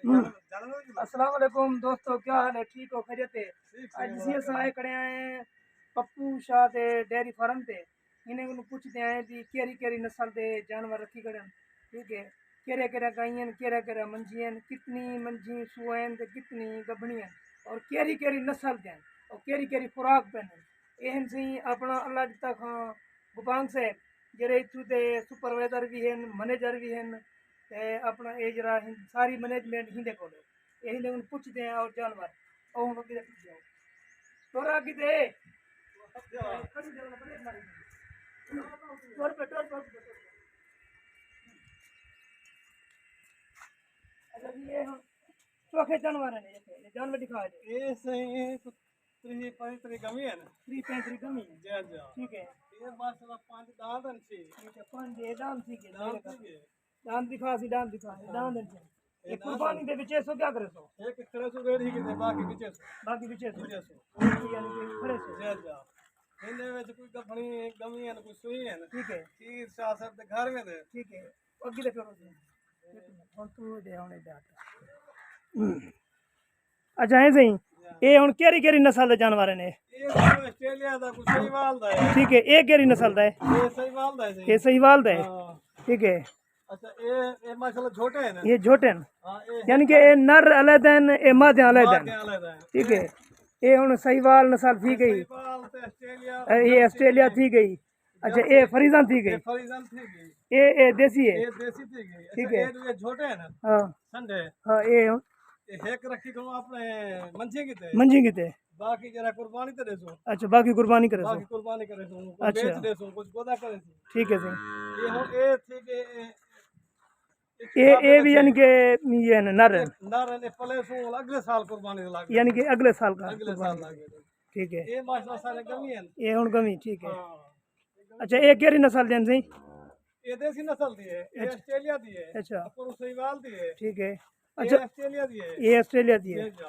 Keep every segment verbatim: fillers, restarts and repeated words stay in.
السلام علیکم دوستو، کیا حال ہے؟ ٹھیک ہو؟ خیریت ہے؟ اڄ اسی اساں آئے کھڑے ہیں پپو شاہ دے ڈیری فارم تے۔ انہیں کوں پوچھدے ہیں بھی کیڑھی کیڑھی نسل دے جانور رکھی کھڑے ہیں، ٹھیک ہے؟ کیڑھے کیڑھے گائیں ہیں، کیڑھے کیڑھے منجھی ہیں، کتنی منجھی سوئے ہیں تے کتنی گبھنی ہیں، اور کیڑھی کیڑھی نسل دے ہیں، اور کیڑھی کیڑھی خوراک پہ ہیں۔ اے ہن سئیں اپݨا اللہ ݙتا خاں گوپانگ صاحب، جیڑھے اتھوں دے سپروائزر وی ہن، منیجر وی ہن، تے اپݨا اے جیڑھا ہن ساری مینجمنٹ ہیندے کول ہے۔ اے ہیندے کوں پچھدے ہیں اور جانور، او ہن اڳے پچھدے ہیں۔ تورا کیتے؟ ٹر پے، ٹر پے، ٹر پے۔ اچھا جی، اے ہن چوکھے جانور ہیں، اے جانور ݙکھا ݙے۔ اے سئیں، اے تریہہ پینتریہہ گمی ہے نا؟ تریہہ پینتریہہ گمی۔ جی، جی۔ ٹھیک ہے۔ اے ماشاءاللہ پنج دانت ہن چھی۔ ٹھیک ہے، پنج اے دانت تھی ڳئے۔ دانت تھی ڳئے۔ دانت دکھا سی، دانت دکھا سی، دانت ہن چھی۔ اے اے دانت قربانی دے وچ ایسو کیا کرے سو؟ ایک کھڑے سو ریڑھی کیتے، باقی وچے سو۔ باقی وچے سو۔ وچے سو۔ یعنی کہ کھڑے سو۔ جی، جی۔ ایندے وچ کوئی گبھنی گمی ہے، کوئی سوئی ہے نا؟ ٹھیک ہے۔ کھیر شاہ صاحب دے گھر میں دے۔ ٹھیک ہے۔ اڳے تے پھر ہݨ توں دے، ہݨ ݙے۔ اچھا، اے سئیں، اے ہݨ کیڑھی کیڑھی نسل دے جانور ہن اے؟ اے آسٹریلیا دا، کوئی سہیوال دا ہے۔ ٹھیک ہے، اے کیڑھی نسل دا ہے؟ اے سہیوال دا ہے سئیں۔ اے سہیوال دا ہے؟ ہاں۔ ٹھیک ہے۔ اچھا، اے، اے ماشاءاللہ جھوٹے ہیں نا؟ اے جھوٹے ہیں۔ ہاں، اے یعنی کہ اے نر علیحدہ ہیں، اے مادیاں علیحدہ ہیں۔ مادیاں علیحدہ ہیں۔ ٹھیک ہے۔ اے ہݨ سہیوال نسل تھی ڳئی۔ سہیوال تے آسٹریلیا اے، اے آسٹریلیا تھی ڳئی۔ اچھا، اے فریزن تھی ڳئی۔ اے فریزن تھی ڳئی۔ اے، اے دیسی ہے۔ اے دیسی تھی ڳئی۔ ٹھیک ہے۔ اچھا، اے ݙوہیں جھوٹے ہیں نا؟ ہاں۔ ٹھنڈے۔ ہاں، اے ہݨ۔ اے ہک رکھی کھڑوں اپݨے منجھیں کیتے۔ منجھیں کیتے۔ باقی جیڑھا قربانی تے ݙیسوں۔ اچھا، باقی قربانی کرے سو۔ باقی قربانی کرے سو۔ اچھا۔ بیچ ݙیسوں، کچھ گودا کرے سو۔ ٹھیک ہے سئیں۔ اے ہݨ اے تھی ڳئے، اے، اے، اے وی یعنی کہ اے ہن نر ہن۔ نر ہن، اے پلے سو، اڳلے سال قربانی تے لڳ یعنی کہ اڳلے سال کا اڳلے سال قربانی۔ لڳ ڳئے۔ ٹھیک ہے۔ اے ماشاءاللہ سارے گمی ہن۔ اے ہݨ گمی، ٹھیک ہے۔ ہاں۔ اچھا، اے کیڑھی نسل دے ہن سئیں؟ اے دیسی نسل دی ہے، اے اچھا۔ آسٹریلیا دی ہے۔ اچھا۔ اپروں سہیوال دی ہے۔ ٹھیک ہے۔ اے اچھا۔ آسٹریلیا دی ہے۔ اے آسٹریلیا دی ہے۔ جی، جی۔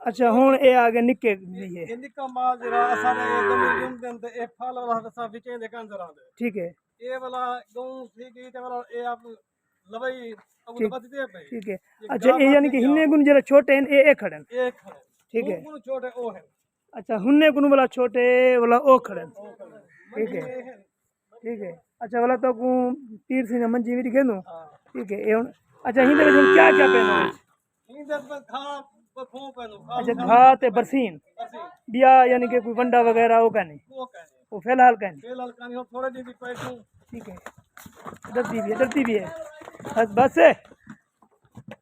اچھا، ہݨ اے آ ڳئے نکے دی ہے۔ اے نکا مال جیڑھا اساݙے اے گمی جم دن تے اے پھل والا اساں وچے دے کن ذرا دے۔ ٹھیک ہے۔ اے والا ڳوں تھی ڳئی تے والا اے آپ لوائی اڳوں ٹھیک۔ ودھدے پئے۔ ٹھیک ہے۔ اے اچھا، گاہ اے یعنی کہ ہنیں کن جیڑھے چھوٹے ہن، اے، اے کھڑے ہن۔ اے کھڑے۔ ٹھیک ہے۔ اوں کن چھوٹے او ہن۔ اچھا، ہنیں کن والا چھوٹے والا او کھڑے ہن۔ او کھڑے ہن۔ ٹھیک ہے۔ اے ہن۔ ٹھیک ہے۔ اچھا، والا تو کو پیر سئیں نے منجھی وی ݙکھیندوں۔ ہاں۔ ٹھیک ہے۔ اے ہݨ، اچھا، ہیندے وچ ہݨ کیا کیا پیندا وچ؟ ہیندے وچ گھاہ، بکھوں پیندا، گھاہ اچھا، گھاہ تے برسین۔ برسین۔ ٻیا یعنی کوئی ونڈا وغیرہ او کائنی؟ او کائنی۔ او فی الحال کائنی؟ فی الحال کائنی، او تھوڑے ݙینہہ دی پئے سوں۔ ٹھیک ہے۔ ݙردی وی ہے، ݙردی وی ہے۔ بس، بس ہے۔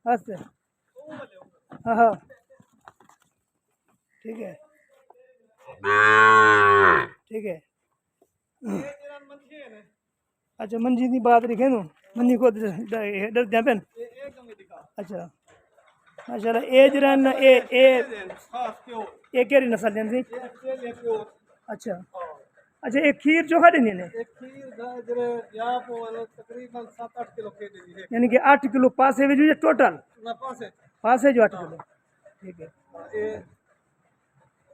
بس ہے۔ ہاں، ہاں۔ ٹھیک ہے۔ ٹھیک ہے۔ اچھا، منجھی دی بات لکھے نو، منجھی کو ڈر، ڈر، ڈردیاں پن۔ اچھا۔ ماشاءاللہ، اے جیڑھے ہن، اے، اے، اے کیڑھی نسل دے ہن سئیں؟ اچھا۔ اچھا، اے کھیر چوکھا ݙیندے نے؟ اے کھیر دا جیڑھے یا پو تقریباً ست اٹھ کلو کھیر ݙیندی ہے۔ یعنی کہ اٹھ کلو پاسے وچ ٹوٹل؟ نہ، پاسے۔ پاسے جو اٹھ کلو۔ ٹھیک ہے۔ اے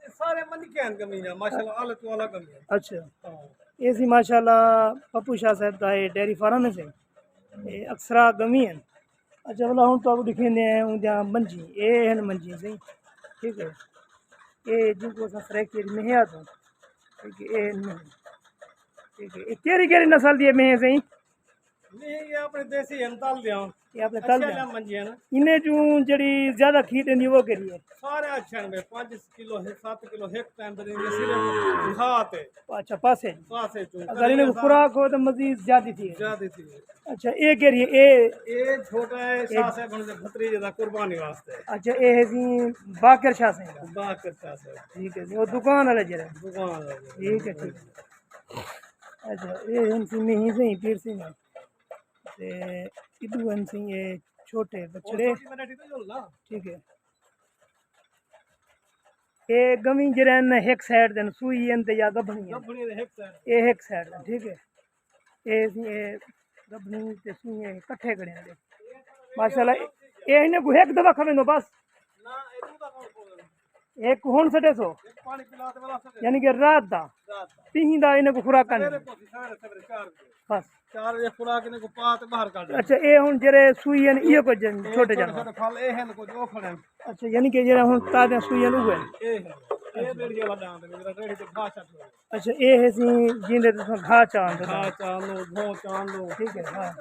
اے سارے منکے ہن گمیاں، ماشاءاللہ، آلے توں آلا گمیاں۔ اچھا۔ ہاں۔ اے سی ماشاءاللہ پپو شاہ صاحب دا اے ڈیری فارم ہے سئیں۔ اے اکثرا گمی ہن۔ اچھا، ولا ہݨ تہاکوں ݙکھیندے ہیں اوندیاں منجھیں۔ اے ہن منجھیں سئیں۔ ٹھیک ہے۔ اے جن کو اساں سرائیکی اچ میہے آکھوں۔ ٹھیک ہے، اے ہن میہے۔ ٹھیک ہے۔ اے کیڑھی کیڑھی نسل دی اے میہے سئیں؟ نہیں، اے اپݨے دیسی ہن، تل دیاں۔ اے اپݨے تل اچھے دیاں۔ لم منجے ہن۔ انہیں چوں جیڑھی زیادہ کھیر ݙیندی، او کیڑھی ہے؟ سارے اچھے ہن بھئی، پنج کلو، ست کلو ہک ٹائم تے ݙیندی، صرف گھاہ تے۔ اچھا، پاسے۔ پاسے چوں۔ اگر انہیں کوں خوراک ہو تاں مزید زیادہ تھی ہے۔ زیادہ تھی ہے۔ اچھا، اے کیڑھی ہے؟ اے اے چھوٹا ہے، اے شاہ صاحب ہن دے بھتریجے دا قربانی واسطے۔ اچھا، اے ہے جی باقر شاہ سئیں دا۔ باقر شاہ صاحب۔ ٹھیک ہے جی، او دکان والے جیڑھے۔ دکان والے۔ ٹھیک ہے، ٹھیک ہے۔ اچھا، اے ہن سئیں میہے سئیں، پیر سئیں۔ تے ادو ہن سئیں اے چھوٹے بچڑے۔ ٹھیک ہے۔ اے گویں جیڑھے ہن ہک سائیڈ دے ہن، سوئی ہن تے یا گبھنی ہن۔ گبھنی ہن ہک سائیڈ۔ اے ہک سائیڈ دے ہن، ٹھیک ہے۔ اے سئیں اے گبھنی تے سوئی اے کٹھے کھڑے ہن۔ ماشاءاللہ، اے انہیں کوں ہک دفعہ کھویندو بس۔ نہ، اے ݙو دفعہ کھویندو۔ ہک ہݨ سٹے سو۔ ہک پاݨی پلا تے ولا سٹے۔ یعنی کہ رات دا۔ رات دا۔ پینہہ دا انہیں کوں خوراک کائنی۔ سویرے پہنچی، سویرے، سویرے چار بجے۔ بس۔ چار وجے خوراک انہیں کو پا تے باہر کڈھ ݙیندے۔ اچھا، اے ہݨ جیڑھے سوئی ہن، ایہو کجھ ہن، اے چھوٹے چھوٹے جانور۔ چھوٹے پھل اے ہن، کجھ او کھڑے ہن۔ اچھا، یعنی کہ جیڑھے ہݨ تازہ سوئی ہن، اوہے ہن۔ اے ہن۔ اے ݙیڑھی والا ݙاند ہے، جیڑھا ریڑھی تے گھاہ چا چھوڑے۔ اچھا، اے ہے سی جیندے تساں گھاہ چا آندے۔ گھاہ چا آندو، گھوں چا آندو۔ ٹھیک ہے، ہاں۔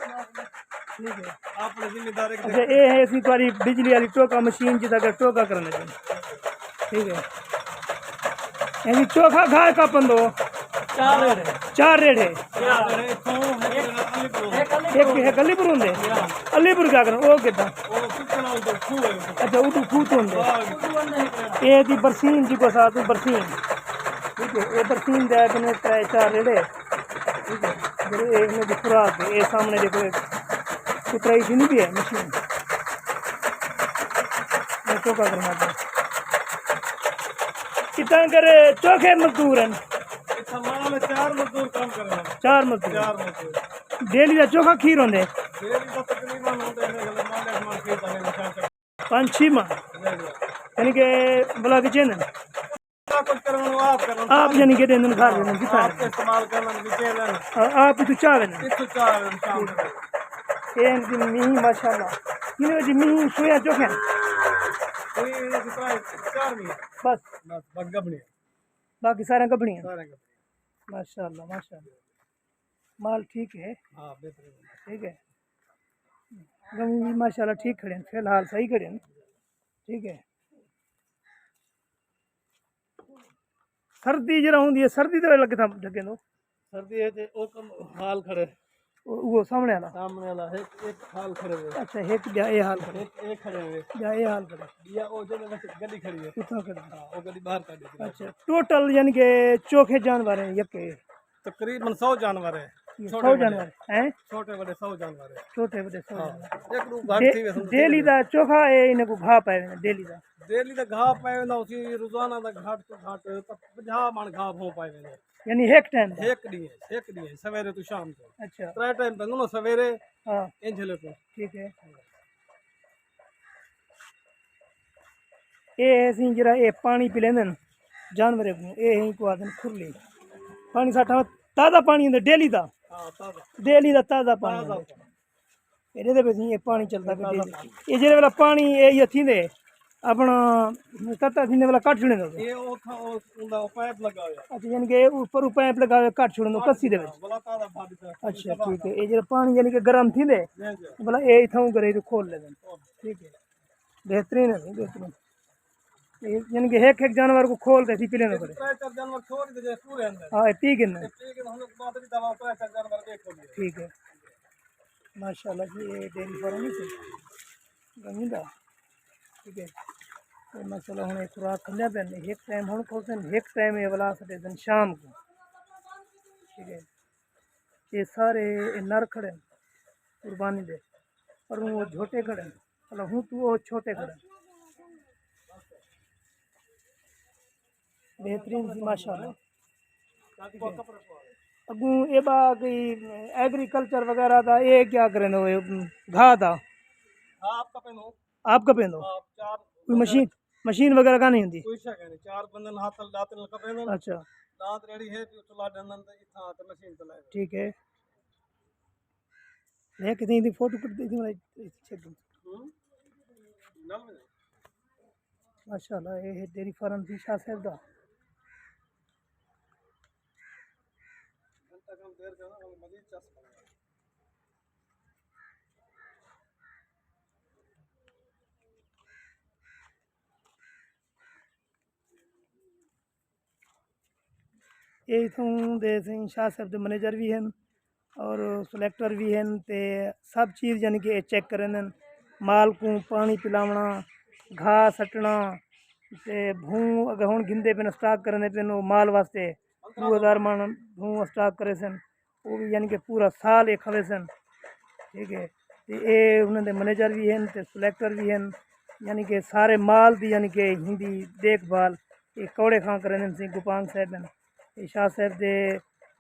ٹھیک ہے۔ اپݨے ذمہ دار ہک اچھا، اے ہے سی تہاݙی بجلی والی ٹوکا مشین، جس اگر ٹوکا کرݨے۔ ٹھیک ہے۔ یعنی چوکھا گھاہ کپندو؟ چار ریڑھے۔ چار ریڑھے۔ چار ریڑھے، اتھوں ہک علی پور۔ ہک، ہک علی پور ہوندے؟ ہاں۔ علی پور کیا کرن؟ او کتھاں؟ او کتھاں ہوندے؟ کھوہ ہے۔ اچھا، اودوں کھوہ توں ہوندے۔ ہاں۔ اے دی برسین جی کو ساتھ برسین۔ ٹھیک ہے، اے برسین دے کنے ترے چار ریڑھے۔ ٹھیک ہے، جیڑھے اے انہیں دی خوراک ہے، اے سامݨے ݙیکھو، اے کترائی تھی نہیں پئی ہے مشین۔ میں چوکھا کرنا پیا۔ کتنا کرے چوکھے مزدور ہیں؟ اتھاں مال چار مزدور کم کرنا۔ چار مزدور۔ چار مزدور۔ ڈیلی دا چوکھا کھیر ہوندے؟ ڈیلی دا تقریباً ہوندے نے، مال ایک مال کھیر دا ہے، چار چار۔ پانچ چھ ماہ؟ جی، جی۔ یعنی کہ بلا وچیندے؟ سارا کچھ کرن، آپ کرن، آپ یعنی کہ ݙیندن، گھر ݙیندن، کتھاں آپ ݙیندن؟ استعمال کرن، وچیندن۔ آ-، آپ اتھوں چا ویندن۔ اتھوں چا ویندن، شام تک۔ اے ہن جی مینہ، ماشاءاللہ۔ کنے وجے مینہ سویاں چوکھیاں؟ اے ہن جی پرائے چار مہینے۔ بس۔ بس، بس گبھݨیاں۔ باقی سارے گبھݨیاں؟ سارے گبھݨیاں۔ ماشاءاللہ، ماشاءاللہ۔ مال ٹھیک ہے؟ ہاں، بہترین۔ ٹھیک ہے۔ گبھݨے بھی ماشاءاللہ ٹھیک کھڑے ہیں، فی الحال صحیح کھڑے ہیں۔ ٹھیک ہے۔ سردی جیڑھا ہوندی ہے، سردی دے ویلے کتھاں ڈھکیندو؟ سردی ہے تے او کم حال کھڑے۔ او، او سامݨے والا؟ سامݨے والا، ہک، ہک حال کھڑے ہوئے۔ اچھا، ہک ٻیا اے حال کھڑے۔ ہک اے کھڑے ہوئے۔ ٻیا اے حال کھڑے۔ ٻیا او جیڑھے وچ گݙی کھڑی ہے۔ اتھاں کھڑے۔ ہاں، او گݙی ٻاہر کڈھ ݙتی۔ اچھا، ٹوٹل یعنی کہ چوکھے جانور ہیں یکے؟ تقریباً سو جانور ہے۔ یہ چھوٹے سو وݙے۔ جانور ہیں؟ چھوٹے وݙے سو جانور ہے۔ چھوٹے وݙے سو ہاں۔ جانور۔ ایک ݙو گھٹ ڈے-، تھی ویسن۔ ڈیلی دا چوکھا ہے، انہیں کو گھا پائے ویندے ڈیلی دا؟ ڈیلی دا گھا پائے ویندا، اسی روزانہ دا گھٹ توں گھٹ تاں پنجاہ مݨ گھا بھوں پائے ویندے۔ یعنی ہک ٹائم دا؟ ہک ݙینہہ، ہک ݙینہہ، سویرے توں شام تک۔ اچھا۔ ترے ٹائم پیندو نا، سویرے، ہاں۔ انجھلے کوں۔ ٹھیک ہے۔ اے ہے سئیں جیڑھا اے پاݨی پلیندن جانوریں کوں، اے ہیں کو آہدن کھرلی۔ پاݨی ساٹھا تازہ پاݨی ہوندا ڈیلی دا۔ ہاں، تازہ۔ ڈیلی دا تازہ پاݨی تازہ ہوندا۔ پاݨی۔ اے ݙیہدے پئے سئیں، اے پاݨی چلدا پئے ڈیلی۔ اے جیڑھے ویلے پاݨی اے ایہا تھیندے، اپݨا تتا تھیندے ویلے کڈھ چھوڑیندے۔ اے اوتھاں او اوندا پائپ لگا ہویا۔ اچھا، یعنی کہ اے اوپر پائپ لگا ہویا، کڈھ چھوڑیندے کسی دے وچ۔ بلا تازہ بھا ݙتا۔ اچھا، ٹھیک ہے۔ اے جیڑھا پاݨی یعنی کہ گرم تھیندے، جی، جی۔ بلا اے اتھاں کرے تے کھول لیندے۔ ٹھیک ہے۔ بہترین ہے، بہترین۔ اے یعنی کہ ہک ہک جانور کوں کھول تے اسی پلیندے کرے۔ ترے چار جانور چھوڑ ݙے، پورے اندر۔ ہاں، اے پی گھن۔ اے پی گھن، ہݨ بعد دی دوا ترے چار جانور ݙے کھول ݙے۔ ٹھیک ہے۔ ماشاءاللہ جی، اے ڈیری فارم نہیں سی گنگی دا۔ ٹھیک ہے۔ اے ماشاءاللہ ہݨ اے خوراک کھاندے پئے ہن، ہک ٹائم ہݨ کھولسن، ہک ٹائم اے ولا سٹیسن شام کوں۔ ٹھیک ہے۔ اے سارے اے نر کھڑے ہن قربانی دے، پر او جھوٹے کھڑے ہن، مطلب ہوں تو او چھوٹے کھڑے ہن۔ بہترین سی ماشاءاللہ۔ اڳوں اے ٻیا کوئی ایگریکلچر وغیرہ دا، اے کیا کریندے ہوئے گھاہ دا؟ آپ کپیندو۔ آپ کپیندو؟ آپ چار کوئی مشین، مشین وغیرہ کائنی ہوندی؟ کوئی شے کائنی، چار بندے ہتھ نال ݙاتی نال کپیندن۔ اچھا۔ ݙاند ریڑھی ہے تے اتھوں لا ݙیندن تے اتھاں آ تے مشین تے لائے۔ ٹھیک ہے۔ میں کہیں دی فوٹو کٹ دے دوں، میں چیک کروں۔ ہوں۔ نال میں۔ ماشاءاللہ، اے ہے ڈیری فارم دی شاہ صاحب دا۔ گھنٹہ کم دیر کرنا، مزید چس بنے۔ اے اتھوں دے سئیں شاہ صاحب دے منیجر وی ہن اور سلیکٹر وی ہن، تے سب چیز یعنی کہ اے چیک کریندن، مال کوں پاݨی پلاوݨا، گھاہ سٹݨا، تے بھوں اگر ہݨ گھندے پن، اسٹاک کریندے پن، او مال واسطے ݙو ہزار مݨ بھوں اسٹاک کریسن۔ او وی یعنی کہ پورا سال اے کھویسن، ٹھیک ہے۔ تے اے انہاں دے منیجر وی ہن تے سلیکٹر وی ہن، یعنی کہ سارے مال دی یعنی کہ ہندی دیکھ بھال اے کوڑے خاں کریندن سئیں، گوپانگ صاحب ہن۔ اے شاہ صاحب دے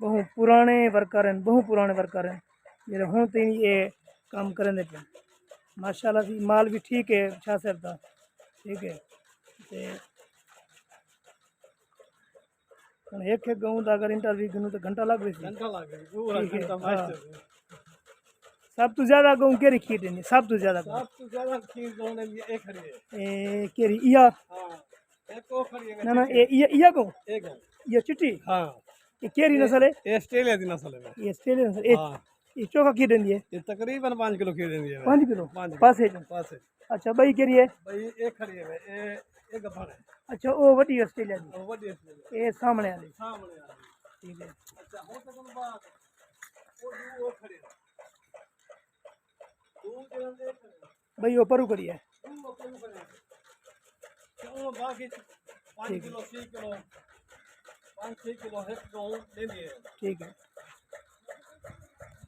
ٻہوں پراݨے ورکر ہن، ٻہوں پراݨے ورکر ہن، جیڑھے ہݨ تئیں وی اے کم کریندے پئے۔ ماشاءاللہ سی، مال وی ٹھیک ہے شاہ صاحب دا، ٹھیک ہے۔ تے ہݨ ہک ہک ڳئوں دا اگر انٹرویو گھنوں تے گھنٹہ لڳ ویسی۔ گھنٹہ لڳ ویسی، پورا ٹھیک ہے، گھنٹہ ہاں۔ ماسٹر۔ سب توں زیادہ گوں کیڑھی کھیر ݙیندی؟ سب توں زیادہ گوں۔ سب توں زیادہ کھیر گوں ݙیندی اے کھڑی ہے۔ اے کیڑھی؟ ایہا؟ ہاں۔ ایک او کھڑی ہے۔ نہ، نہ، اے، ایہا، ایہا گوں؟ اے گوں۔ ایہا چٹی؟ ہاں۔ اے کیڑھی نسل ہے؟ اے آسٹریلیا دی نسل ہے۔ اے آسٹریلیا نسل۔ اے، ہاں۔ اے چوکھا کھیر ݙیندی ہے؟ اے تقریباً پنج کلو کھیر ݙیندی ہے۔ پنج کلو؟ پنج کلو۔ پاسے چوں؟ پاسے۔ اچھا، ٻئی کیڑھی ہے؟ ٻئی اے کھڑی ہے، اے، اے ڳبھݨ ہے۔ اچھا، او وݙی آسٹریلیا دی۔ او وݙی آسٹریلیا۔ اے سامݨے والی۔ سامݨے والی۔ ٹھیک ہے۔ اچھا، ہݨ تاں بعد او ݙو او کھڑے۔ ݙو جیڑھے اے کھڑے۔ ٻئی او پروں کھڑی ہے۔ ݙو او پروں کھڑے۔ تے او باقی پنج ٹھیک ہے۔ کلو، چھ کلو، پنج چھ کلو ہک گوں ݙیندی ہے۔ ٹھیک ہے۔